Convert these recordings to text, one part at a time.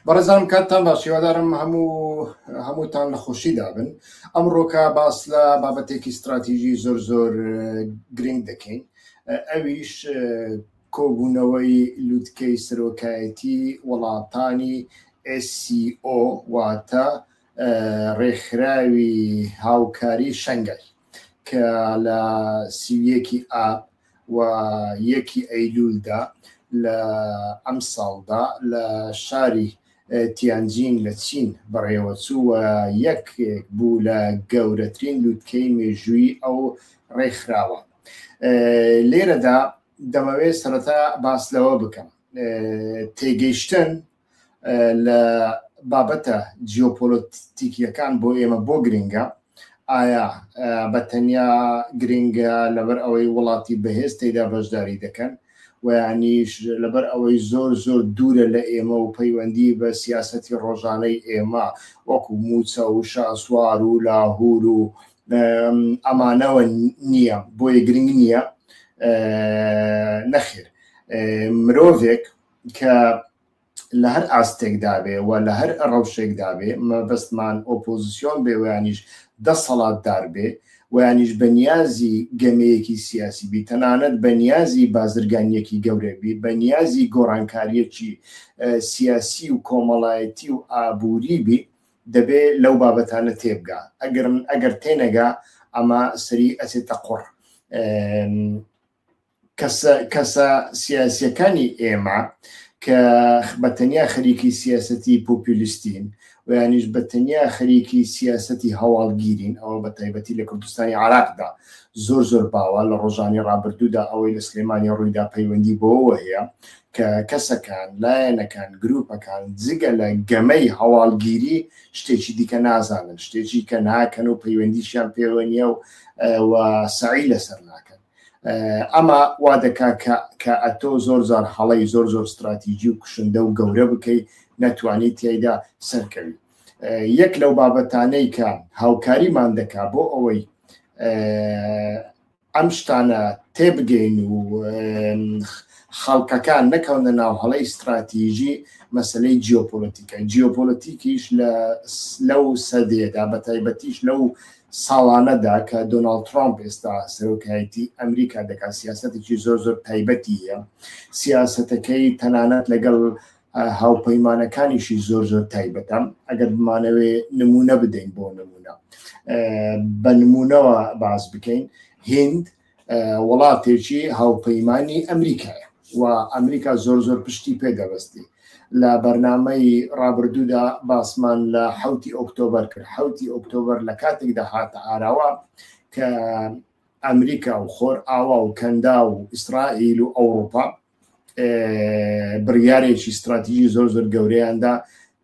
بەڕێزانم کاتتان باش، هیوادارم هەموو هەمووتان لە خۆشیدا بن. ئەمڕۆکە باس لە بابەتێکی ستراتیژی زۆر زۆر گرنگ دەکەین، ئەویش کۆبوونەوەی لوتکەی سەرۆکایەتی وڵاتانی SCO واتە ڕێکخراوی هاوکاری شەنگای کە لە 31 ئاب و یەکی ئەیلولدا لە ئەمساڵدا لە شاری تیانجین لە چین بەڕێوەچوو و یەکێک بوو لە گەورەترین لوتکەی مێژووی ئەو ڕێکخراوە. لێرەدا دەمەوێت سەرەتا باس لەوە بکەم تێگەیشتن لە بابەتە جیۆپۆلۆتیکیەکان بۆ ئێمە بۆ گرنگە؟ ئایا بە تەنیا گرنگە لەبەر ئەوەی وڵاتی بەهێز تێدا بەشداری دەکەن و یانیش لەبەر ئەوەی زۆر زۆر دوورە لە ئێمە و پەیوەندی بە سیاسەتی ڕۆژانەی ئێمە وەکو موچە و شاسوار و لاهور و ئەمانەوە نییە بۆیە گرنگ نییە؟ نەخێر، مرۆڤێک کە لە هەر ئاستێکدا بێ و لە هەر ڕەوشێکدا بێ، مەبەستمان ئۆپۆزیسیۆن بێ ویانیش دەسەڵاتدار بێ ویانیش بە نیازی گەمەیەکی سیاسی بی، تەنانەت بە نیازی بازرگانیەکی گەورە بی، بە نیازی گۆڕانکاریەکی سیاسی و کۆمەڵایەتی و ئابووری بی، دەبێ لەو بابەتانە تێبگا. ئەگەر ئەگەر تێنەگا ئەمە سەری ئەچێتە قوڕ. کەسە کەسە سیاسیەکانی ئێمە کە بە تەنیا خەریکی سیاسەتی پۆپیلیستین و یانیش بە تەنیا خەریکی سیاسەتی هەواڵگیرین، ئەوە بە تایبەتی لە کوردستانی عراقدا زۆر زۆر باوە، لە ڕۆژانی ڕابردوودا ئەوەی لە سلێمانی ڕوویدا پەیوەندی بەوەوە هەیە کە کەسەکان، لایەنەکان، گروپەکان جگە لە گەمەی هەواڵگیری شتێکی دیکە نازانن، شتێکی کە ناکەن و پەیوەندیشیان پێوە نییە و سەعی لەسەر ناکەن. ئەمە وا دەکا کە کە ئەتۆ زۆر جار هەڵەی زۆر زۆر ستراتیجی و کوشندە و گەورە بکەی، نەتوانی تیایدا سەرکەوی. یەک لەو بابەتانەی کە هاوکاریمان دەکا بۆ ئەوەی ئەم شتانە تێبگەین و خەڵکەکان نەکەونە ناو هەڵەی ستراتیژی، مەسلەی جیۆپۆلەتیکە. جیۆپۆلەتیکیش لە لەو سەدەیەدا، بە تایبەتیش لەو ساڵانەدا کە دۆناڵد ترامپ ئێستا سەرۆکایەتی ئەمریکا دەکات، سیاسەتێکی زۆر زۆر تایبەتی هەیە. سیاسەتەکەی تەنانەت لەگەڵ هاوپەیمانەکانیشی زۆر زۆر تایبەتە. ئەگەر بمانەوێ نمونە بدەین، بۆ نمونە بە نمونەوە باس بکەین، هیند وڵاتێکی هاوپەیمانی ئەمریکایە و ئەمریکا زۆر زۆر پشتی پێ دەبەستی. لە بەرنامەی ڕابردوودا باسمان لە حوتی ئۆکتۆبەر کرد. حوتی ئۆکتۆبەر لە کاتێکدا هاتە ئاراوە کە ئەمریکا و خۆر ئاوا و کەندا و ئیسرائیل و ئەوروپا بڕیارێکی استراتیژی زۆر زۆر گەورەیاندا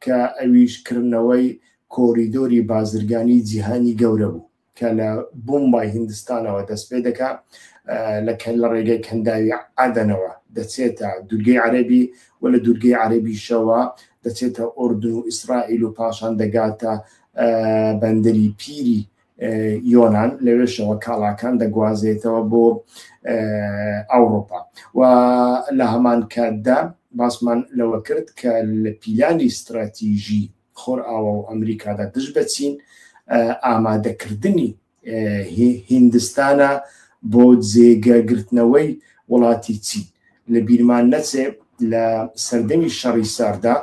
کە ئەویش کردنەوەی کۆریدۆری بازرگانی جیهانی گەورە بوو کە لە بومبای هیندستانەوە دەست پێ دەکا، لە کە لە ڕێگەی کەنداوی عەدەنەوە دەچێتە دوورگەی عەرەبی و لە دوورگەی عەرەبیشەوە دەچێتە ئۆردن و ئیسرائیل و پاشان دەگاتە بەندەری پیری یۆناان، لەوێشەوە کاڵاکان دەگوازێتەوە بۆ ئەوروپا. و لە هەمان کاتدا باسمان لەوە کرد کە لە پیلانی استراتیژی خۆرئاوا و ئەمریکادا دژ بە چین، ئامادەکردنی هیندستانە بۆ جێگەگرتنەوەی وڵاتی چین. لە بیرمان نەچێ لە سەردەمی شەڕی ساردا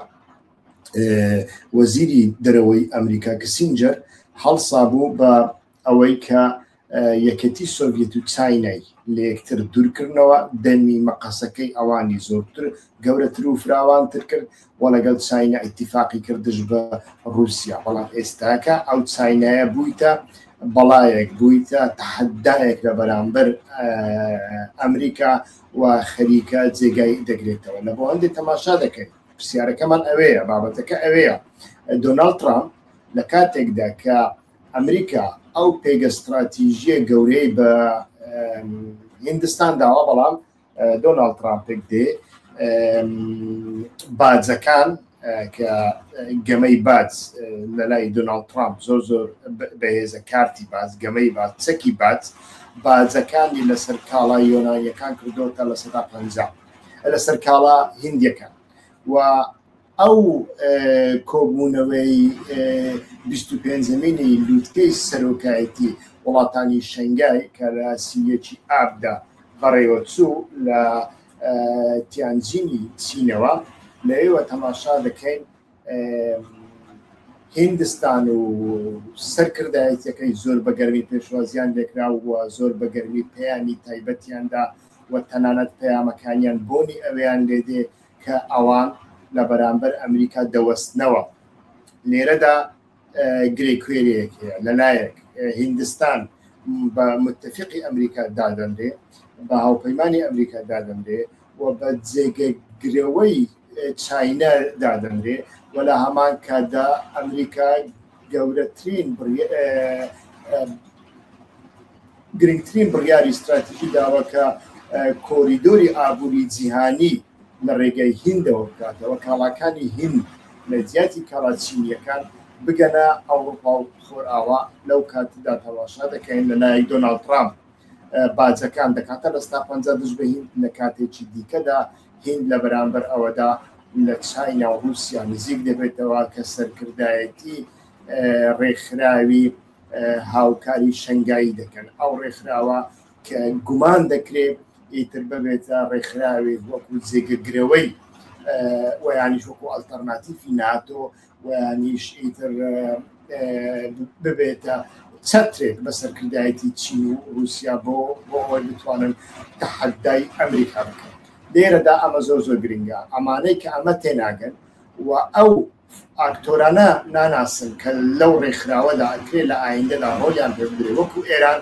وەزیری دەرەوەی ئەمریکا کسینجەر هەڵسا بوو بە ئەوەی کە یەکێتی سۆڤیەت و چاینای لە یەکتر دوورکردنەوە، دەمی مەقەسەکەی ئەوانی زۆرتر گەورەتر و فراوانتر کرد و لەگەڵ چاینا ئیتیفاقی کرد دژ بە رووسیا. بەڵام ئێستاکە ئەو چاینایە بوویتە بەڵایەک، بوویتە تەحەدایەک لە بەرامبەر ئەمریکا و خەریکە جێگای دەگرێتەوە. لە بۆ هەندێک تەماشا دەکەین، پرسیارەکەمان ئەوەیە، بابەتەکە ئەوەیە، دۆناڵد ترامپ لە کاتێکدا کە ئەمریکا ئەو پێگە ستراتیژیە گەورەی بە هیندستان داوە، بەڵام دۆناڵد ترامپێک دێ باجەکان کە گەمەی باج لە لای دۆناڵد ترامپ زۆر زۆر بەهێزە، کارتی باج، گەمەی باج، چەکی باج، باجەکانی لەسەر کاڵا یۆنانیەکان کردۆتە 50% لەسەر کاڵا هندیەکان و ئەو کۆبوونەوەی 25مینی لووتکەی سەرۆکایەتی وڵاتانی شەنگای کە لە 31 ئابدا بەڕێوەچوو لە تیانجینی چینەوە، لەوێوە تەماشا دەکەین هیندستان و سەرکردایەتیەکەی زۆر بە گەرمی پێشوازیان لێکرا و زۆر بە گەرمی پەیامی تایبەتیاندا و تەنانەت پەیامەکانیان بۆنی ئەوەیان لێدێ کە ئەوان لە بەرامبەر ئەمریکا دەوەستنەوە. لێرەدا گرێ کوێرەیەک هەیە، لەلایەک هیندستان بە متفقی ئەمریکا دادەنرێ، بە هاوپەیمانی ئەمریکا دادەنرێ و بە جێگەگرەوەی چاینا دادەنرێ و لە هەمان کاتدا ئەمریکا گەورەترین گرنگترین بڕیاری ستراتیژی داوە کە کۆریدۆری ئابووری جیهانی لە ڕێگەی هیندەوە بکاتەوە، کاڵاکانی هیند لە جیاتی کاڵا چینییەکان بگەنە ئەوڕوپا و خۆرئاوا. لەو کاتەدا تەماشا دەکەین لە لایەک دۆناڵد ترامپ باجەکان دەکاتە 50% دژ بە هیند، لە کاتێکی دیکەدا هیند لە بەرامبەر ئەوەدا لە چاینا و ڕووسیا نزیک دەبێتەوە کە سەرکردایەتی ڕێکخراوی هاوکاری شەنگایی دەکەن. ئەو ڕێکخراوە کە گومان دەکرێت ئیتر ببێتە ڕێکخراوێک وەکو جێگەگرەوەی ویانیش وەکو ئەلتەرناتیفی ناتۆ ویانیش ئیتر ببێتە چەترێک بە سەرکردایەتی چین و رووسیا بۆ بۆ ئەوەی بتوانن تەحەدای ئەمریکا بکەن. لێرەدا ئەمە زۆر زۆر گرنگە، ئەمانەی کە ئەمە تێناگەن و ئەو ئاکتۆرانە ناناسن کە لەو ڕێکخراوەدا ئەکرێ لە ئایندەدا ڕۆلیان پێ بدرێ وەکو ئێران،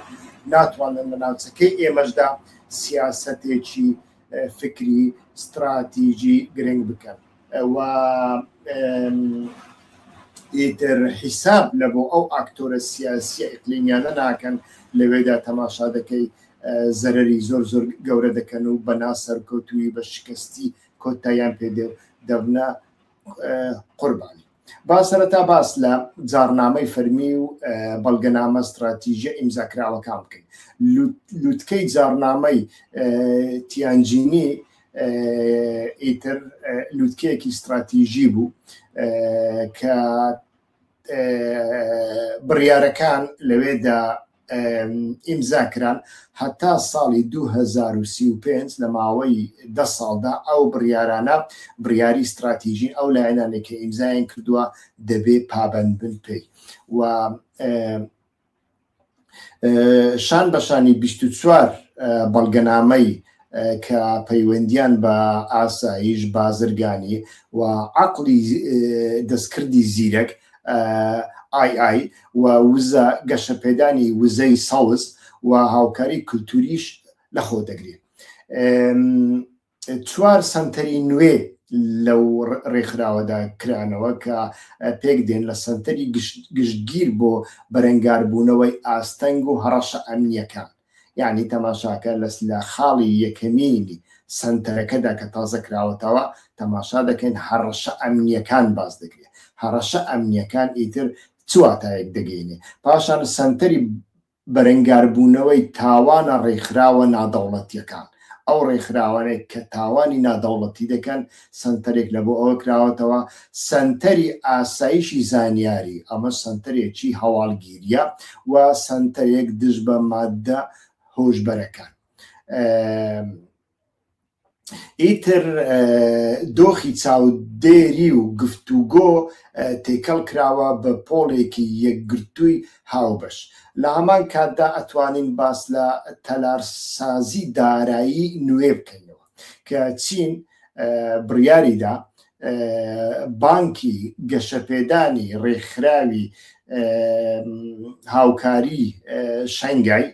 ناتوانن لە ناوچەکەی ئێمەشدا سیاسەتێکی فکری ستراتیجی گرنگ بکەن و ئیتر حیساب لە بۆ ئەو ئاکتۆرە سیاسیە ئیقلیمیانە ناکەن. لەوێدا تەماشا دەکەی زەرەری زۆر زۆر گەورە دەکەن و بە ناسەرکەوتووی بە شکستی کۆتاییان پێدێ و دەبنە قوربانی. با سەرەتا باس لە جاڕنامەی فەرمی و بەڵگەنامە ستراتیژیە ئیمزاکراوەکان بکەین. لوتکەی جاڕنامەی تیانجینی ئیتر لوتکەیەکی ستراتیژی بوو کە بڕیارەکان لەوێدا ئیمزا کران هەتا ساڵی 2035. لە ماوەی 10 ساڵدا ئەو بڕیارانە بڕیاری ستراتیژین، ئەو لایەنانێک کە ئیمزایان کردووە دەبێ پابند بن پێی و شان بە شانی 24 بەڵگەنامەی کە پەیوەندیان بە ئاسایش، بازرگانی و عەقڵی دەستکردی زیرەک AI و وزە، گەشەپێدانی وزەی سەوز و هاوکاری کولتوریش لەخۆ دەگرێت. چوار سەنتەری نوێ لەو ڕێکخراوەدا کرانەوە کە پێک دێن لە سەنتەری گشتگیر بۆ بەرەنگاربوونەوەی ئاستەنگ و هەڕەشە ئەمنییەکان. یعنی تەماشاکە لە خاڵی یەکەمینی سەنتەرەکەدا کە تازە کراوەتەوە تەماشا دەکەین هەڕەشە ئەمنییەکان باس دەکرێت. هەڕەشە ئەمنییەکان ئیتر چ واتایەک دەگەینێ؟ پاشان سەنتەری بەرەنگاربوونەوەی تاوانە ڕێکخراوە نادەوڵەتییەکان، ئەو ڕێکخراوانەی کە تاوانی نادەوڵەتی دەکەن، سەنتەرێک لە بۆ ئەوە کراوەتەوە، سەنتەری ئاسایشی زانیاری، ئەمەش سەنتەرێکی هەواڵگیرییە و سەنتەرێک دژ بە ماددە هۆشبەرەکان. ئیتر دۆخی چاودێری و گفتوگۆ تێکەڵ کراوە بە پۆڵێکی یەکگرتووی هاوبەش. لە هەمان کاتدا ئەتوانین باس لە تەلارسازی دارایی نوێ بکەینەوە کە چین بڕیاریدا بانکی گەشەپێدانی ڕێکخراوی هاوکاری شەنگای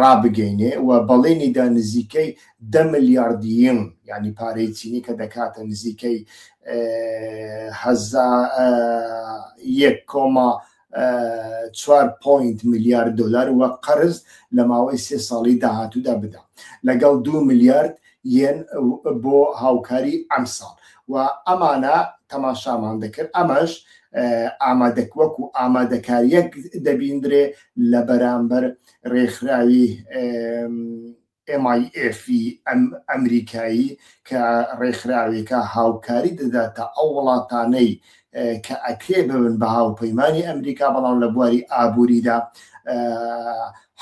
ڕابگەینێ و بەڵێنی دا نزیکەی 10 ملیارد ین، یعنی پارەی چینی کە دەکاتە نزیکەی 1.4 point ملیارد دلار وە قەرز لە ماوەی سێ ساڵی داهاتوودا بدا، لەگەڵ 2 ملیارد یەن بۆ هاوکاری ئەمساڵ. و ئەمانە تەماشامان دەکرد، ئەمەش ئامادەک وەکو ئامادەکاریەک دەبیندرێ لە بەرامبەر ڕێکخراوی. MIF ی ئەمریکایی کە ڕێکخراوێکە هاوکاری دەداتە ئەو وڵاتانەی کە ئەکرێ ببن بە هاوپەیمانی ئەمریکا بەڵام لە بواری ئابووریدا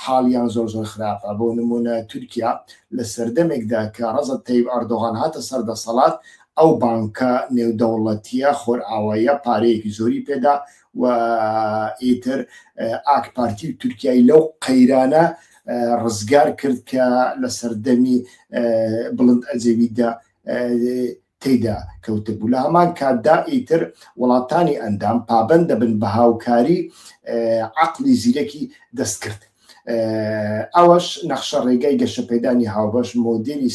حاڵیان زۆر زۆر خراپە بۆ نمونە تورکیا لە سەردەمێکدا کە ڕەزە تەیب ئەردۆغان هاتە سەر دەسەڵات ئەو بانکە نێودەوڵەتیە خۆرئاواییە پارەیەکی زۆری پێدا و ئیتر ئاک پارتی و تورکیای لەو قەیرانە ڕزگار کرد کە لە سەردەمی بڵند ئەجەویدا تێدا کەوتبوو. لە هەمان کاتدا ئیتر وڵاتانی ئەندام پابەند دەبن بە هاوکاری عەقڵی زیرەکی دەستکرد. ئەوەش نەخشە ڕێگای گەشەپێدانی هاوبەش، مۆدێلی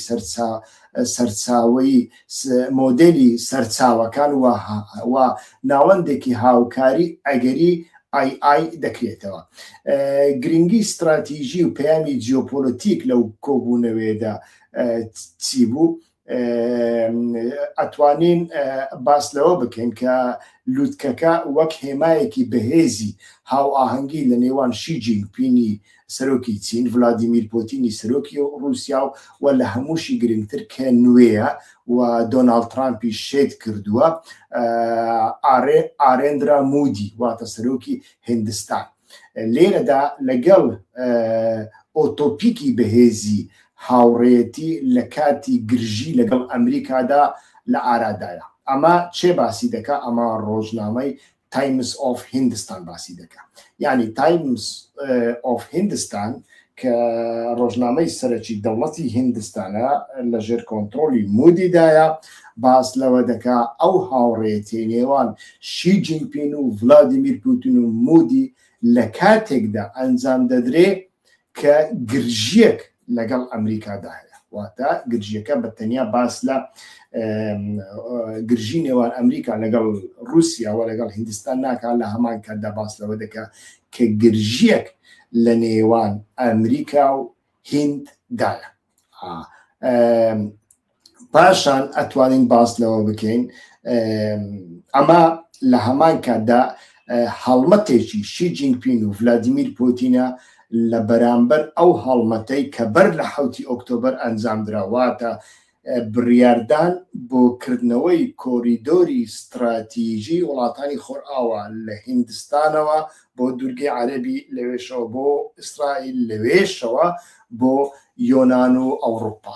سەرچاوەیی، مۆدێلی سەرچاوەکان و ناوەندێکی هاوکاری ئەگەری AI دەکرێتەوە. گرنگی ستراتیژی و پەیامی جیۆپۆلەتیک لەو کۆبوونەوەیەدا چی بوو؟ ئەتوانین باس لەوە بکەین کە لوتکەکە وەک هێمایەکی بەهێزی هاوئاهەنگی لە نێوان شی جینگ پینی سەرۆکی چین، ڤلادیمیر پۆتینی سەرۆکی ڕووسیا و لە هەمووشی گرنگتر کە نوێیە و دۆناڵد ترامپی شێت کردووە، ئارێندرا مودی واتە سەرۆکی هیندستان. لێرەدا لەگەڵ ئۆتۆپیکی بەهێزی هاوڕێیەتی لە کاتی گرژی لەگەڵ ئەمریکادا لە ئارادایە. ئەمە چێ باسی دەکا؟ ئەمە ڕۆژنامەی تایمز ئۆف هیندستان باسی دەکا. یانی تایمز ئۆف هیندستان کە ڕۆژنامەی سەرەکی دەوڵەتی هیندستانە لە ژێر کۆنترۆڵی مودیدایە، باس لەوە دەکا ئەو هاوڕێیەتیەی نێوان شی جینپین و ڤلادیمیر پوتین و مودی لە کاتێکدا ئەنجام دەدرێ کە گرژییەک لەگەڵ ئەمریکادا هەیە، واتە گرژیەکە بە تەنیا باس لە گرژی نێوان ئەمریکا لەگەڵ رووسیا و لەگەڵ هیندستان ناکات، لە هەمان کاتدا باس لەوە دەکات کە گرژیەک لە نێوان ئەمریکا و هیند دایە. پاشان ئەتوانین باس لەوە بکەین ئەمە لە هەمان کاتدا هەڵمەتێکی شی جینپین و ڤلادیمیر پوتینە لە بەرامبەر ئەو هەڵمەتەی کە بەر لە حوتی ئۆکتۆبەر ئەنجام دراواتە بڕیاردان بۆ کردنەوەی کۆریدۆری ستراتیژی وڵاتانی خۆرئاوا لە هیندستانەوە بۆ دوورگەی عەرەبی، لەوێشەوە بۆ ئیسرائیل، لەوێشەوە بۆ یۆنان و ئەوڕوپا.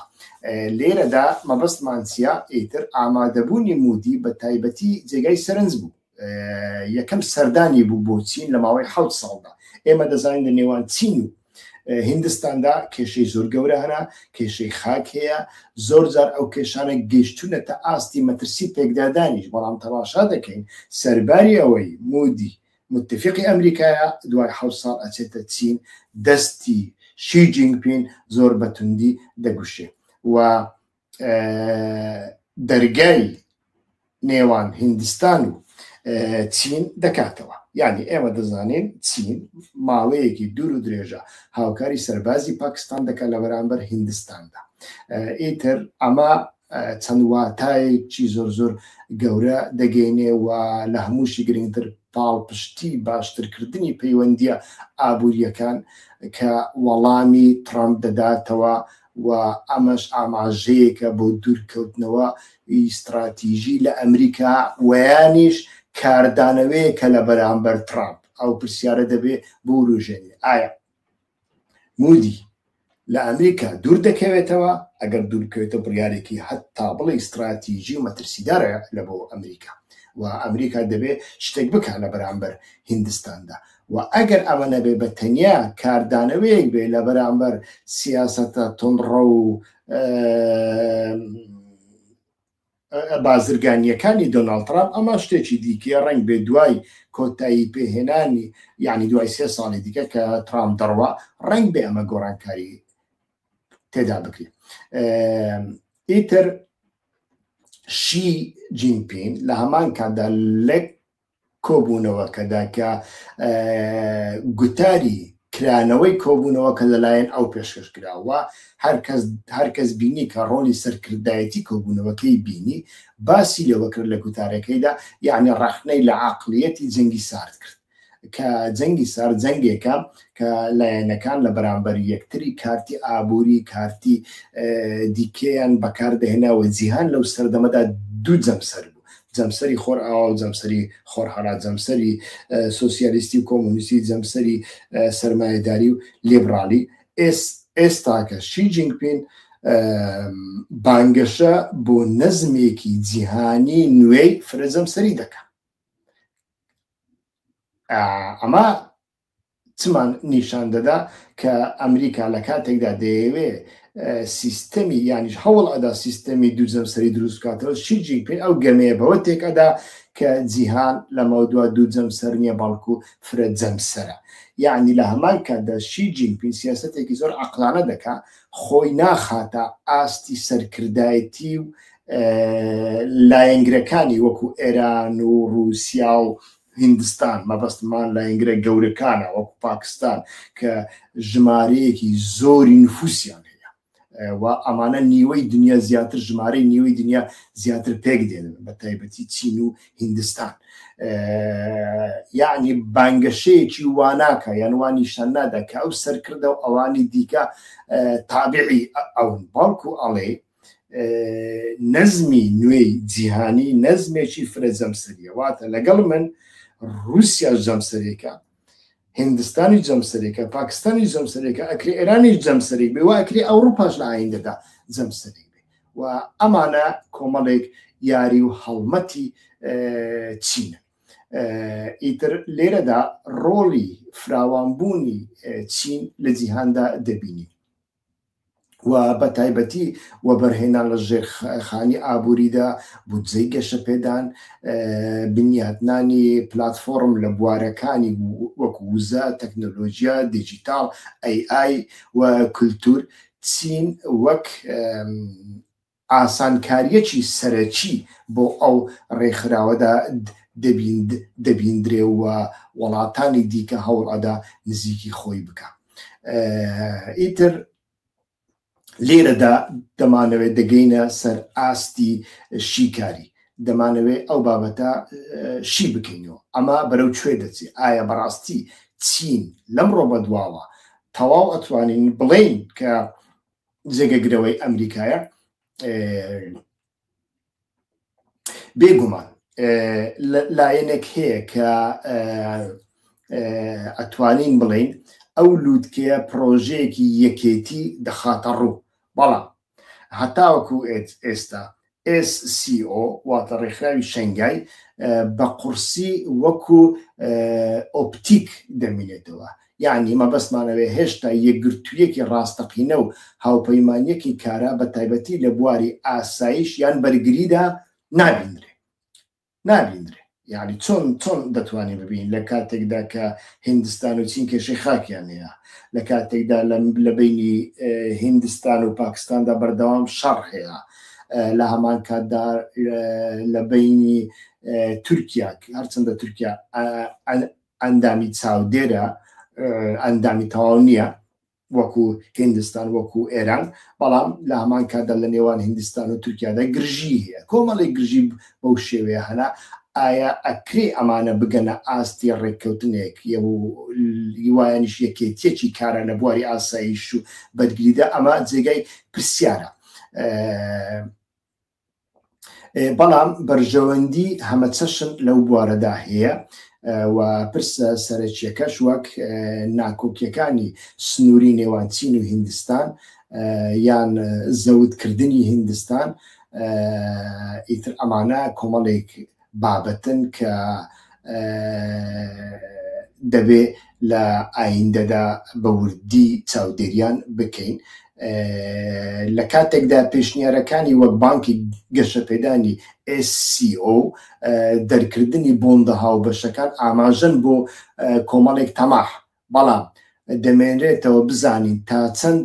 لێرەدا مەبەستمان چییە؟ ئیتر ئامادەبوونی مودی بە تایبەتی جێگای سەرنج بوو. یەکەم سەردانی بوو بۆ چین لە ماوەی حەوت ساڵدا. ئێمە دەزانین لە نێوان چین و هیندستاندا کێشەی زۆر گەورە هەنا، کێشەی خاک هەیە، زۆر جار ئەو کێشانە گەیشتوونەتە ئاستی مەترسی پێکدادانیش، بەڵام تەماشا دەکەین سەرباری ئەوەی مودی متفقی ئەمریکایە دوای حەوت ساڵ ئەچێتە چین دەستی شی جینگپین زۆر بە توندی دەگوشێ و دەرگای نێوان هیندستان و چین دەکاتەوە. یعنی ئێمە دەزانین چین ماوەیەکی دوور و درێژە هاوکاری سەربازی پاکستان دەکات لە بەرامبەر هیندستاندا. ئیتر ئەمە چەند واتایەکی زۆر زۆر گەورە دەگەینێ و لە هەمووشی گرنگتر پاڵپشتی باشترکردنی پەیوەندییە ئابوورییەکان کە وەڵامی ترەمپ دەداتەوە و ئەمەش ئاماژەیەکە بۆ دوورکەوتنەوە ی ستراتیژی لە ئەمریکا ویانیش کاردانەوەیەکە لە بەرامبەر ترامپ. ئەو پرسیارە دەبێ بوروژێنێ ئایا مودی لە ئەمریکا دوور دەکەوێتەوە؟ ئەگەر دوور بکەوێتەوە بڕیارێکی هەتا بڵێی ستراتیژی و مەترسیدارە لە بۆ ئەمریکا و ئەمریکا دەبێ شتێک بکا لە بەرامبەر هیندستاندا و ئەگەر ئەمە نەبێ بە تەنیا کاردانەوەیەک بێ لە بەرامبەر سیاسەتە توندڕەو و بازرگانییەکانی دۆناڵد ترامپ، ئەمە شتێکی دیکەیە، ڕەنگ بێ دوای کۆتایی پێهێنانی یعنی دوای سێ ساڵی دیکە کە ترامپ دەڕوا ڕەنگ بێ ئەمە گۆڕانکاری تێدا بکرێت. ئیتر شی جینپین لە هەمان کاتدا لە کۆبوونەوەکەدا کە گوتاری کرانەوەی کۆبوونەوەکە لەلایەن ئەو پێشکەش کرا و هەرکەس بینی کە ڕۆڵی سەرکردایەتی کۆبوونەوەکەی بینی باسی لەوە کرد لە گوتارەکەیدا یعنی ڕەخنەی لە عەقڵیەتی جەنگی سارد کرد. کە جەنگی سارد جەنگێکە کە لایەنەکان لە بەرامبەر یەکتری کارتی ئابووری کارتی دیکەیان بەکاردەهێنا و جیهان لەو سەردەمەدا دوو جەمسەر بوو جەمسەری خۆرئاوا و جەمسەری خۆرهەڵات جەمسەری سۆسیالیستی و کۆمۆنیستی جەمسەری سەرمایەداری و لیبرالی ئێستاکە شی جینگپین بانگەشە بۆ نەزمێکی جیهانی نوێی فرەجەمسەری دەکا. ئەمە چمان نیشان دەدا کە ئەمریکا لە کاتێکدا دەیەوێ سیستەمی یانیش هەوڵ ئەدا سیستەمی دوو جەمسەری دروست بکاتەوە شی جینپین ئەو گەمەیە بەوە تێک ئەدا کە جیهان لەمەودوا دوو جەمسەر نییە بەڵکو فرە جەمسەرە یعنی لە هەمان کاتدا شی جینپین سیاسەتێکی زۆر عەقڵانە دەکا خۆی ناخاتە ئاستی سەرکردایەتی و لایەنگرەکانی وەکو ئێران و ڕووسیا و هیندستان، مەبەستمان لایەنگرە گەورەکانە وەکو پاکستان کە ژمارەیەکی زۆری نفوسیان هەیە و ئەمانە نیوەی دنیا زیاتر ژمارەی نیوەی دنیا زیاتر پێک دێنن بە تایبەتی چین و هیندستان یعنی بانگەشەیەکی واناکە یان وا نیشان نادا کە ئەو سەرکردە و ئەوانی دیکە تابعی ئەون بەڵکو ئەڵێ نەزمی نوێی جیهانی نەزمێکی فرە جەمسەریە واتە لەگەڵ من رووسیا جەمسەرێکە هندستانی جەمسەرێکە پاکستانی جەمسەرێکە ئەکرێ ئێرانی جەمسەرێک بێ و ئەکرێ ئەوروپاش لە ئایندەدا جەمسەرێک بێ و ئەمانە کۆمەڵێک یاری و هەڵمەتی چینە ئیتر لێرەدا ڕۆڵی فراوانبوونی چین لە جیهاندا دەبینین و بە تایبەتی وەبەرهێنان لە ژێرخانی ئابووریدا، بودجەی گەشەپێدان، بنیاتنانی پلاتفۆڕم لە بوارەکانی وەکو وزە، تەکنەلۆژیا، دیجیتاڵ، AI و کولتوور، چین وەک ئاسانکارییەکی سەرەکی بۆ ئەو ڕێکخراوەدا دەبیندرێ و وەڵاتانی دیکە هەوڵ ئەدا نزیکی خۆی بکا. ئیتر لێرەدا دەمانەوێت دەگەینە سەر ئاستی شیکاری، دەمانەوێت ئەو بابەتە شی بکەینەوە ئەمە بەرەو کوێ دەچێت؟ ئایا بەڕاستی چین لەمڕۆ بەدواوە تەواو ئەتوانین بڵێین کە جێگەگرەوەی ئەمریکایە بێگومان لایەنێک هەیە کە ئەتوانین بڵین ئەو لووتکەیە پرۆژەیەکی یەکێتی دەخاتە ڕوو بەڵام هەتاوەکو ئێستا SCO واتە ڕێکخراوی شەنگای بە قورسی وەکو ئۆپتیک دەمینێتەوە یەعنی مەبەستمان ئەوەیە هێشتا یەکگرتوویەکی ڕاستەقینە و هاوپەیمانییەکی کارا بە تایبەتی لە بواری ئاسایش یان بەرگریدا نابیندرێ نابیندرێ یعنی چۆن چۆن دەتوانین ببین لە کاتێکدا کە هندستان و چین کێشەی خاکیان هەیە لە کاتێکدا لە بینی هندستان و پاکستاندا بەردەوام شەڕ هەیە لە هەمان کاتدا لە بینی تورکیا هەرچەندە تورکیا ئەندامی چاودێرە ئەندامی تەواو نییە وەکو هندستان وەکو ئێران بەڵام لە هەمان کاتدا لە نێوان هندستان و تورکیادا گرژی هەیە کۆمەڵێک گرژی بەو شێوەیە هەنا ئایا ئەکرێ ئەمانە بگەنە ئاستی ڕێککەوتنێک هیوایانیش یەکێتیەکی کارە لە بواری ئاسایش و بەرگریدا ئەمە جێگای پرسیارە بەڵام بەرژەوەندی هەمەچەشن لەو بوارەدا هەیە و پرسە سەرەکیەکەش وەک ناکۆکیەکانی سنووری نێوان چین و هیندستان یان زەوتکردنی هیندستان ئیتر ئەمانە کۆمەڵێک بابەتن کە دەبێ لە ئایندەدا بە وردی چاودێریان بکەین لە کاتێکدا پێشنیارەکانی وەک بانکی گەشەپێدانی SCO دەرکردنی بۆندە هاوبەشەکان ئاماژەن بۆ کۆمەڵێک تەماح بەڵام دەمێنرێتەوە بزانین تا چەند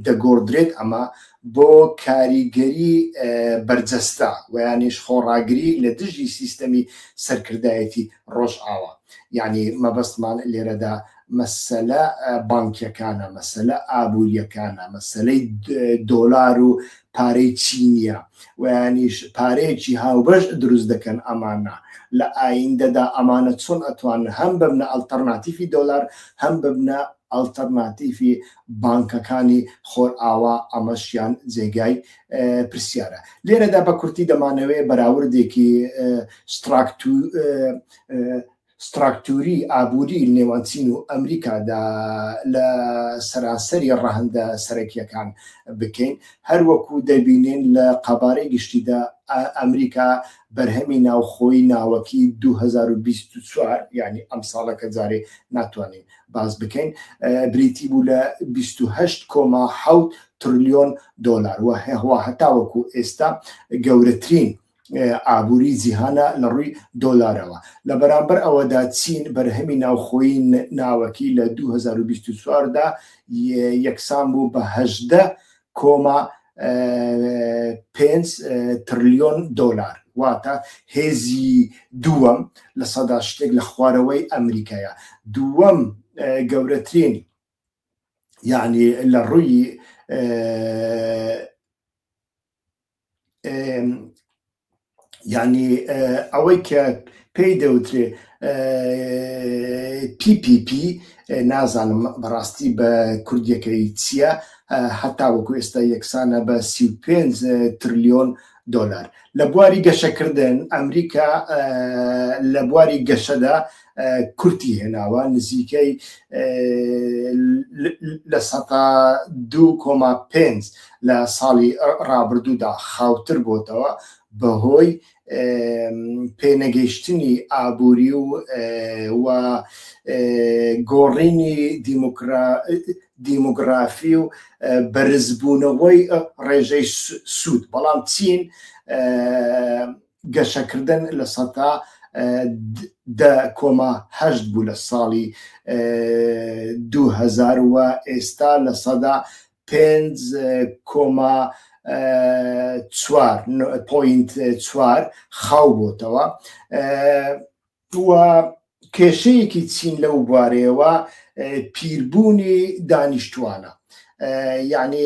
دەگۆڕدرێت ئەمە بۆ کاریگەری بەرجەستە و یانیش خۆڕاگری لە دژی سیستەمی سەرکردایەتی ڕۆژئاوا. یعنی مەبەستمان لێرەدا مەسەلە بانکیەکانە، مەسەلە ئابووریەکانە، مەسەلەی دۆلار و پارەی چینیە و یانیش پارەیەکی هاوبەش دروست دەکەن. ئەمانە لە ئایندەدا ئەمانە چۆن ئەتوانن هەم ببنە ئەڵتەرناتیفی دۆلار، هەم ببنە ئەڵتەرناتیفی بانکەکانی خۆرئاوا، ئەمەشیان جێگای پرسیارە. لێرەدا بە کورتی دەمانەوێ بەراوردێکی ستراکتو ستراکتوری ئابووری نێوان چین و ئەمریکادا لە سەرانسەری ڕەهەندە سەرەکییەکان بکەین. هەروەکو دەبینین لە قەبارەی گشتیدا ئەمریکا بەرهەمی ناوخۆی ناوەکی 2024، یعنی ئەم ساڵە کە جارێ ناتوانین باس بکەین، بریتی بوو لە 28.7 ترلیۆن دۆلار و هەتاوەکو ئێستا گەورەترین ئابووری جیهانە لە ڕووی دۆلارەوە. لە بەرامبەر ئەوەدا چین بەرهەمی ناوخۆیی ناوەکی لە 2024 دا یەکسان بوو بە 18.5 ترلیۆن دۆلار، واتە هێزی دووەم لە سەدا شتێک لە خوارەوەی ئەمریکایە، دووەم گەورەترین یعنی لە ڕووی یعنی ئەوەی کە پێی دەوترێ PPP، نازانم بەڕاستی بە کوردیەکەی چییە، هەتا وەکو ئێستا یەکسانە بە 35 ترلیۆن دۆلار. لە بواری گەشەکردن ئەمریکا لە بواری گەشەدا کورتی هێناوە، نزیکەی 2.5% لە ساڵی ڕابردوودا خاوتر بۆتەوە بەهۆی پێنەگەیشتنی ئابووری و و گۆڕینی دیموگرافی و بەرزبوونەوەی ڕێژەی سوود. بەڵام چین گەشەکردن 10.8% بوو لە ساڵی 2000 و ئێستا 5.4% خاو بۆتەوە. و کێشەیەکی چین لەو بوارەیەوە پیربوونی دانیشتوانە، یعنی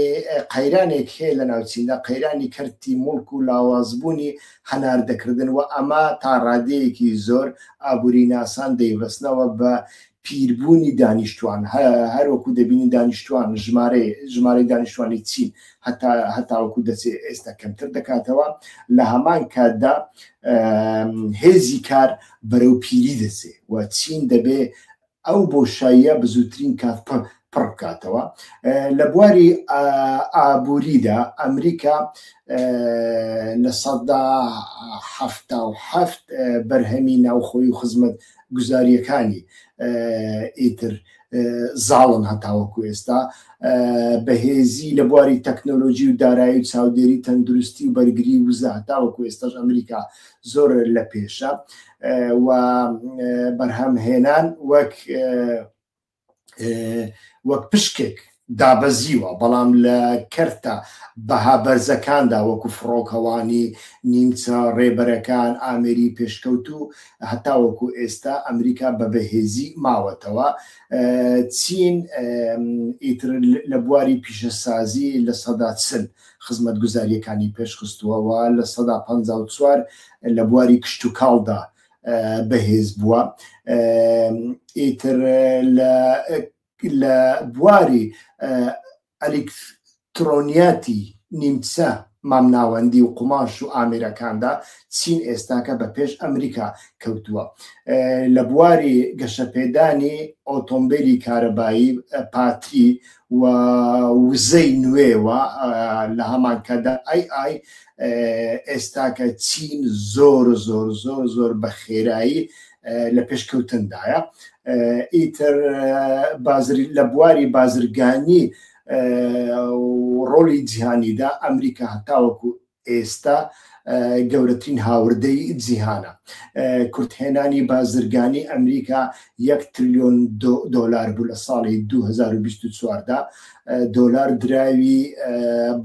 قەیرانێک هەیە لە ناوچیندا، قەیرانی کەرتی موڵک و لاوازبوونی هەناردەکردن، و ئەمە تا ڕادەیەکی زۆر ئابووری ناسان دەیبەستنەوە بە پیربوونی دانیشتوان. هەروەکو دەبینی دانیشتوان ژمارەی دانیشتوانی چین هەتا هەتاوەکو دەچێت ئێستا کەمتر دەکاتەوە، لە هەمان کاتدا هێزی کار بەرەو پیری دەچێ و چین دەبێ ئەو بۆشاییە بزووترین کات پڕ بکاتەوە. لە بواری ئابووریدا ئەمریکا 77% بەرهەمی ناوخۆی و خزمەت گوزاریەکانی ئیتر زاڵن هەتاوەکو ئێستا، بەهێزی لە بواری تەکنۆلۆژی و دارایی و چاودێری تەندروستی و بەرگری وزە هەتاوەکو ئێستاش ئەمریکا زۆر لە پێشە و بەرهەمهێنان وەک وەک پشکێک دابەزیوە، بەڵام لە کەرتە بەها بەرزەکاندا وەکو فڕۆکەوانی، نیمچە ڕێبەرەکان، ئامێری پێشکەوتوو هەتاوەکو ئێستا ئەمریکا بە بەهێزی ماوەتەوە. چین ئیتر لە بواری پیشەسازی 40% خزمەتگوزارییەکانی پێشخستووە و 54% لە بواری کشتوکاڵدا بەهێز بووە. ئیتر لە بواری ئەلیکترۆنیاتی نیمچە مامناوەندی و قوماش و ئامێرەکاندا چین ئێستاکە بە پێش ئەمریکا کەوتووە. لە بواری گەشەپێدانی ئۆتۆمبیلی کارەبایی، پاتری و وزەی نوێوە، لە هەمان کاتدا AI، ئێستاکە چین زۆر زۆر زۆر زۆر بە خێرایی لە پێشکەوتندایە. ئیتر لە بواری بازرگانی ڕۆڵی جیهانیدا ئەمریکا هەتاوەکو ئێستا گەورەترین هاوردەی جیهانە. کورتهێنانی بازرگانی ئەمریکا یەک تریلیۆن دۆلار بوو لە ساڵی 2024 دا. دۆلار دراوی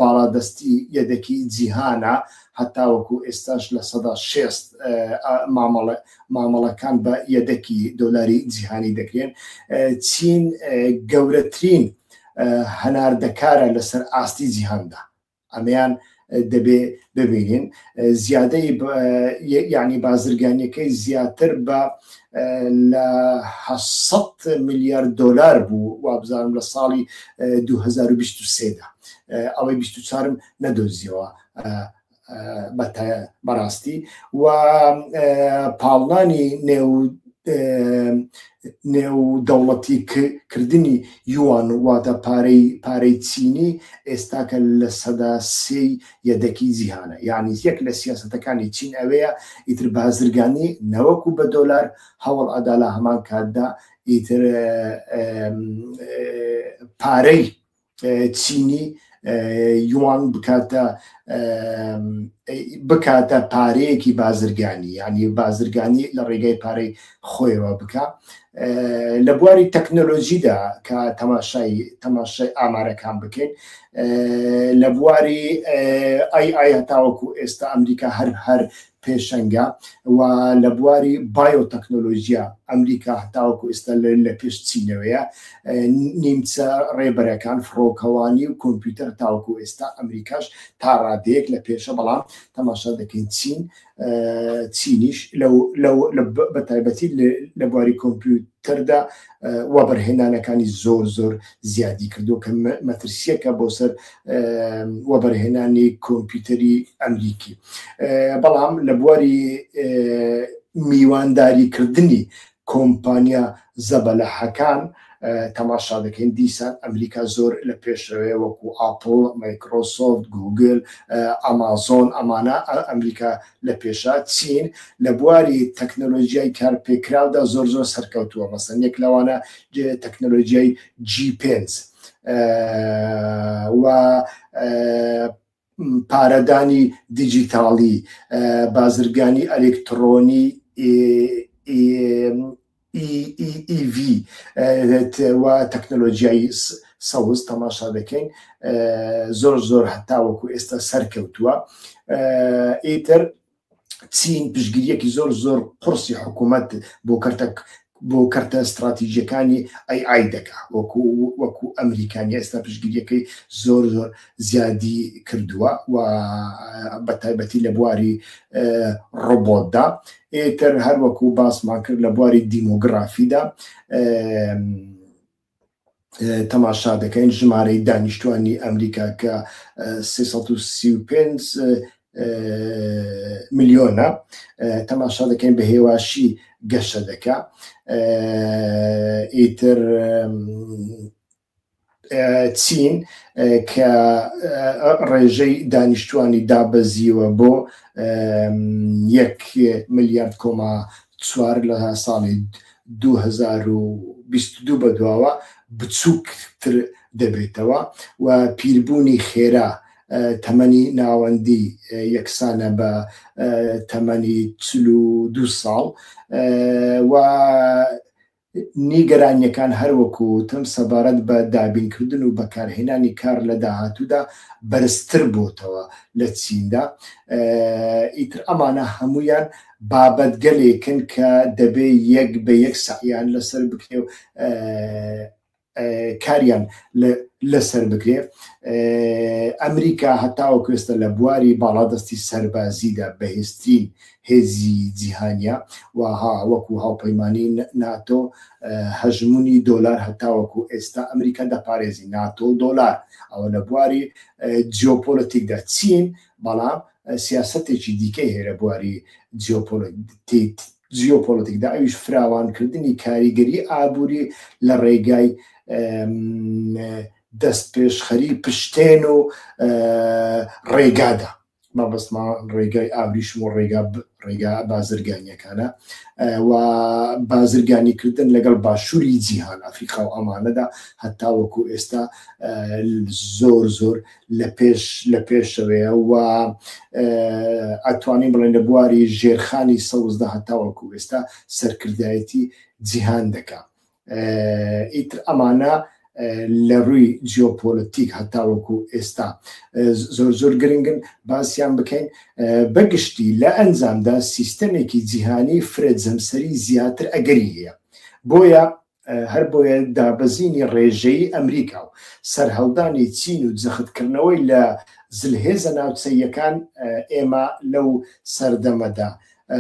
باڵادەستی یەدەکی جیهانە هەتاوەکو ئێستاش 60% مامەڵەکان بە یەدەکی دۆلاری جیهانی دەکرێن. چین گەورەترین هەناردەکارە لەسەر ئاستی جیهاندا. ئەمەیان دەبێ ببینین زیادەی یعنی بازرگانیەکەی زیاتر بە لە 900 میلیارد دلار بوو وابزانم لە ساڵی 2023دا ئەوەی 24م نەدۆزیەوە بەڕاستی و پاڵنانی نێو نێو دەوڵەتی کردنی یوان واتە پارەی پارەی چینی ئێستاکە 3% یەدەکی جیهانە. یعنی یەک لە سیاسەتەکانی چین ئەوەیە ئیتر بازرگانی نەوەکو بە دۆلار هەوڵ ئەدا لە هەمان کاتدا ئیتر پارەی چینی یوان بکاتە بکاتە پارەیەکی بازرگانی، یعنی بازرگانی لە ڕێگای پارەی خۆیەوە بکە. لە بواری تەکنۆلۆژیدا کە تەماشای تەماشای ئامارەکان بکەین، لە بواری ئای ئای هەتاوەکو ئێستا ئەمریکا هەر هەر پێشەنگە و لە بواری بایۆتەکنۆلۆژیا ئەمریکا هەتاوەکو ئێستا لە پێش چینەوەیە. نیمچە ڕێبەرەکان فڕۆکەوانی و کۆمپیوتەر تاوەکو ئێستا ئەمریکاش تا ڕادەیەک لە پێشە، بەڵام تەماشا دەکەین چین چینیش لەو لەو بە تایبەتی لە بواری کۆمپیوتەردا وەبەرهێنانەکانی زۆر زۆر زیادی کردو کە مەترسیەکە بۆ سەر وەبەرهێنانی کۆمپیوتەری ئەمریکی. بەڵام لە بواری میوانداریکردنی کۆمپانیا زەبەلەحەکان تەماشا دەکەین دیسان ئەمریکا زۆر لە پێشەوەیە، وەکو ئاپڵ، مایکرۆسۆفت، گوگل، ئەمازۆن، ئەمانە ئەمریکا لە پێشە. چین لە بواری تەکنەلۆژیای کارپێکراودا زۆر زۆر سەرکەوتووە، مەسەن یەک لەوانە تەکنەلۆژیای جی 5 و پارەدانی دیجیتاڵی، بازرگانی ئەلکترۆنی EV و تەکنەلۆژیای سەوز تەماشا دەکەین زۆر زۆر هەتاوەکو ئێستا سەرکەوتووە. ئیتر چین پشگیریەکی زۆر زۆر قورسی حکوومەت بۆ کەرتە بۆ کەرتە استراتیژیەکانی ئەی ئای دەکا، وەکو وەکو ئەمریکانی ئێستا پشگیریەکەی زۆر زۆر زیادی کردووە و بە تایبەتی لە بواری ڕۆبۆتدا. ئیتر هەر وەکو باسمان کرد لە بواری دیمۆگرافیدا تەماشا دەکەین ژمارەی دانیشتوانی ئەمریکا کە 335 ملیۆنە، تەماشا دەکەین بە هێواشی گەشە دەکا. ئیتر چین کە ڕێژەی دانیشتوانی دابەزیوە بۆ 1 ملیارد کۆما 4 لە ساڵی 2022 بەدواوە بچووکتر دەبێتەوە و پیربوونی خێرا تەمەنی ناوەندی یەکسانە بە تەمەنی 42 ساڵ و نیگەرانیەکان هەروەکو وتم سەبارەت بە دابینکردن و بەکارهێنانی کار لە داهاتوودا بەرزتر بۆتەوە لە چیندا. ئیتر ئەمانە هەمویان بابەتگەلێکن کە دەبێ یەک بە یەک سەعیان لەسەر بکرێ و کاریان لەسەر بکرێ. ئەمریکا هەتاوەکو ئێستا لە بواری باڵادەستی سەربازیدا بەهێزترین هێزی جیهانیە و ها وەکو هاوپەیمانی ناتۆ هەژمونی دۆلار هەتاوەکو ئێستا ئەمریکا دەپارێزی ناتۆ دۆلار ئەوە لە بواری جیۆپۆلەتیکدا. چین بەڵام سیاسەتێکی دیکەی هەیە لە بواری جیۆپۆلەتیکدا، ئەویش فراوانکردنی کاریگەری ئابووری لە ڕێگای دەست پێشخەری پشتێن و ڕێگادا. مەبەستمان ڕێگای ئاوریشم و ڕێگا ڕێگا بازرگانیەکانە و بازرگانیکردن لەگەڵ باشووری جیهان ئەفریقا و ئەمانەدا هەتاوەکو ئێستا زۆر زۆر لە پێش لە پێشەوەیە و ئەتوانین بڵێن لە بواری ژێرخانی سەوزدا هەتاوەکو ئێستا سەرکردایەتی جیهان دەکا ئیتر ئەمانە لە ڕووی جیۆپۆلەتیک هەتاوەکو ئێستا زۆر زۆر گرنگن باسییان بکەین. بەگشتی لە ئەنجامدا سیستەمێکی جیهانی فرە جەمسەری زیاتر ئەگەری هەیە، بۆیە هەر بۆیە دابەزینی ڕێژەیی ئەمریکا و سەرهەڵدانی چین و جەختکردنەوەی لە زلهێزە ناوچەییەکان ئێمە لەو سەردەمەدا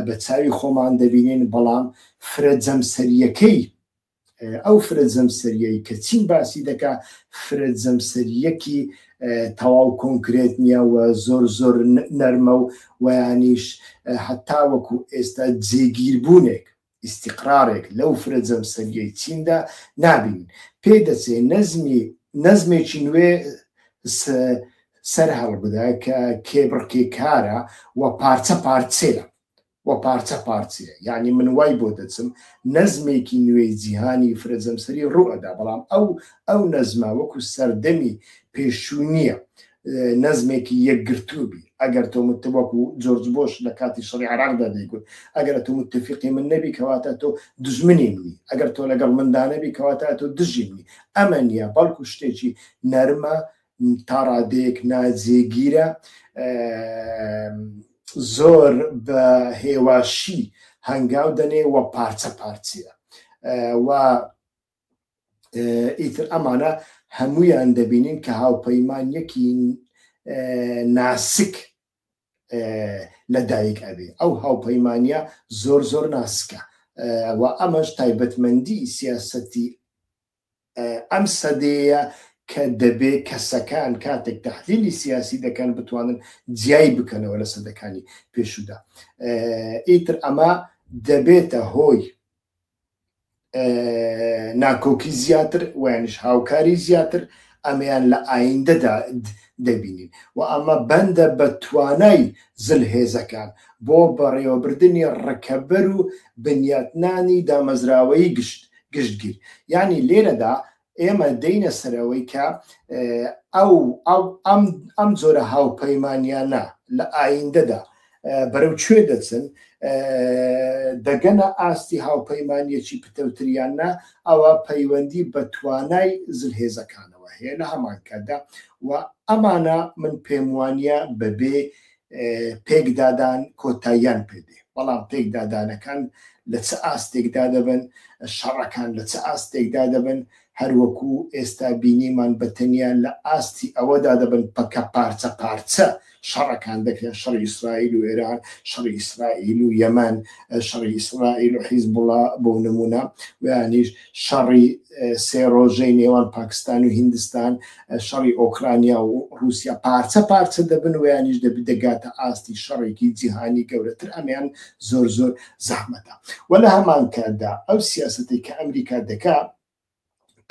بە چاوی خۆمان دەبینین، بەڵام فرە جەمسەرییەکەی ئەو فرە جەمسەریەی کە چین باسی دەکا فرە جەمسەریەکی تەواو کۆنکرێت نییە و زۆر زۆر نەرمە و ویانیش هەتاوەکو ئێستا جێگیربوونێک ئیستیقرارێک لەو فرە جەمسەریەی چیندا نابینین. پێ دەچێ نەزمی نەزمێکی نوێ سەر هەڵبدا کە کێبڕکێکارە و پارچە پارچەیە و پارچە پارچەیە. یانی من وای بۆ دەچم نەزمێکی نوێی جیهانی فرە جەمسەری ڕوو ئەدا، بەڵام ئەو ئەو نەزمە وەکو سەردەمی پێشوو نییە نەزمێکی یەکگرتوو بی. ئەگەر تۆ وەکو جۆرج بۆش لە کاتی شەڕی عێراقدا دەیگوت، ئەگەر تۆ متفیقی من نەبی کەواتە تۆ دوژمنی منی، ئەگەر تۆ لەگەڵ مندا نەبی کەواتە تۆ دژی منی. ئەمە نییە، بەڵکو شتێکی نەرمە، تا ڕادەیەک ناجێگیرە، زۆر بە هێواشی هەنگاو دەنێ و پارچە پارچەیە و ئیتر ئەمانە هەمویان دەبینین کە هاوپەیمانیەکی ناسک لە دایک ئەبێ. ئەو هاوپەیمانیە زۆر زۆر ناسکە و ئەمەش تایبەتمەندی سیاسەتی ئەم سەدەیە کە دەبێ کەسەکان کاتێک تەحلیلی سیاسی دەکەن بتوانن جیای بکەنەوە لە سەدەکانی پێشودا. ئیتر ئەمە دەبێتە هۆی ناکۆکی زیاتر ویانش هاوکاری زیاتر، ئەمەیان لە ئایندەدا دەبینین و ئەمە بەندە بە توانای زلهێزەکان بۆ بەڕێوەبردنی ڕکەبەر و بنیاتنانی دامەزراوەیی گشت گشتگیر. یانی لێرەدا ئێمە دێینە سەرەوەی کە ئەو ئەو ئەم ئەم جۆرە هاوپەیمانیانە لە ئایندەدا بەرەو کوێ دەچن، دەگەنە ئاستی هاوپەیمانیەکی پتەوتریان نا، ئەوە پەیوەندی بە توانای زلهێزەکانەوە هەیە لە هەمان کاتدا و ئەمانە من پێم وانە بەبێ پێکدادان کۆتاییان پێدێ، بەڵام پێکدادانەکان لە چ ئاستێکدا دەبن، شەڕەکان لە چ ئاستێکدا دەبن، هەروەکو ئێستا بینیمان بە تەنیا لە ئاستی ئەوەدا دەبن پەکە پارچە پارچە شەڕەکان دەکرێن، شەڕی ئیسرائیل و ئێران، شەڕی ئیسرائیل و یەمەن، شەڕی ئیسرائیل و حیزبوڵا بۆ نمونە، ویانیش شەڕی سێ ڕۆژەی نێوان پاکستان و هیندستان، شەڕی ئۆکرانیا و ڕووسیا پارچە پارچە دەبن ویانیش دەبی دەگاتە ئاستی شەڕێکی جیهانی گەورەتر، ئەمیان زۆر زۆر زەحمەتە. وە لە هەمان کاتدا ئەو سیاسەتەی کە ئەمریکا دەکا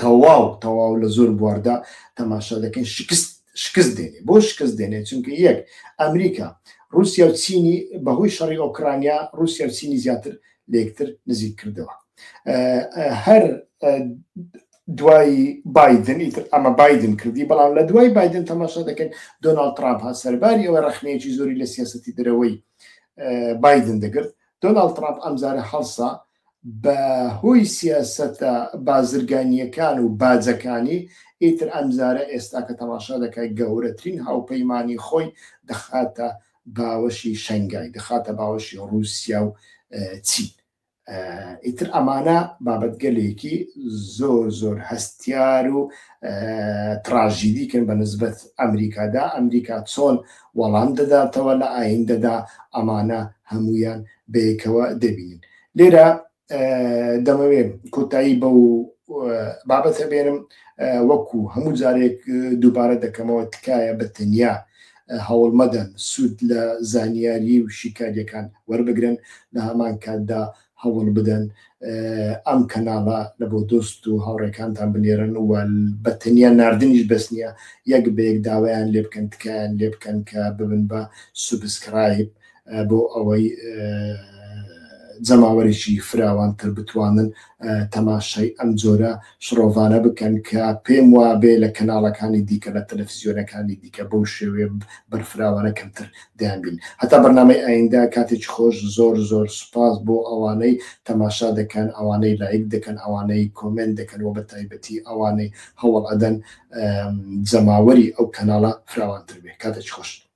تەواو تەواو لە زۆر بواردا تەماشا دەکەین شکست شکست دێنێ. بۆ شکست دێنێ؟ چونکە یەک ئەمریکا رووسیا و چینی بەهۆی شەڕی ئۆکرانیا رووسیا و چینی زیاتر لەیەکتر نزیک کردەوە. هەر دوای بایدن ئیتر ئەمە بایدن کردی، بەڵام لە دوای بایدن تەماشا دەکەن دۆناڵد ترامپ هات سەرباری ئەوە ڕەخنەیەکی زۆری لە سیاسەتی دەرەوەی بایدن دەگرت، دۆناڵد ترامپ ئەمجارە هەڵسا بە هۆی سیاسەتە بازرگانییەکان و باجەکانی، ئیتر ئەمجارە ئێستا کە تەماشا دەکات گەورەترین هاوپەیمانی خۆی دەخاتە باوەشی شەنگای، دەخاتە باوەشی ڕووسیا و چین. ئیتر ئەمانە بابەتگەلێکی زۆر زۆر هەستیار و تراژیدیکن بە نسبەت ئەمریکادا. ئەمریکا چۆن وەڵام دەداتەوە لە ئایندەدا، ئەمانە هەمویان بەیەکەوە دەبینین. لێرە دەمەوێت کۆتایی بەو بابەتە بێنم، وەکو هەموو جارێک دووبارە دەکەمەوە، تکایە بە تەنیا هەوڵ مەدەن سوود لە زانیاری و شیکاریەکان وەربگرن، لە هەمان کاتدا هەوڵ بدەن ئەم کەناڵە لە بۆ دۆست و هاوڕێکانتان بنێرن و بە تەنیا ناردنیش بەس نییە، یەک بە یەک داوایان لێ بکەن، تکایان لێ بکەن کە ببن بە subscribe بۆ ئەوەی جەماوەرێکی فراوانتر بتوانن تەماشای ئەم جۆرە شڕۆڤانە بکەن کە پێم وابێ لە کەناڵەکانی دیکە لە تەلەفزیۆنەکانی دیکە بەو شێوەیە بەرفراوانە کەمتر دەیانبین. هەتا بەرنامەی ئایندە کاتێکی خۆش زۆر زۆر سوپاس بۆ ئەوانەی تەماشا دەکەن ئەوانەی لایک دەکەن ئەوانەی comment دەکەن وە بەتایبەتی ئەوانەی هەوڵ ئەدەن جەماوەری ئەو کەناڵە فراوانتر بێ کاتێکی خۆش.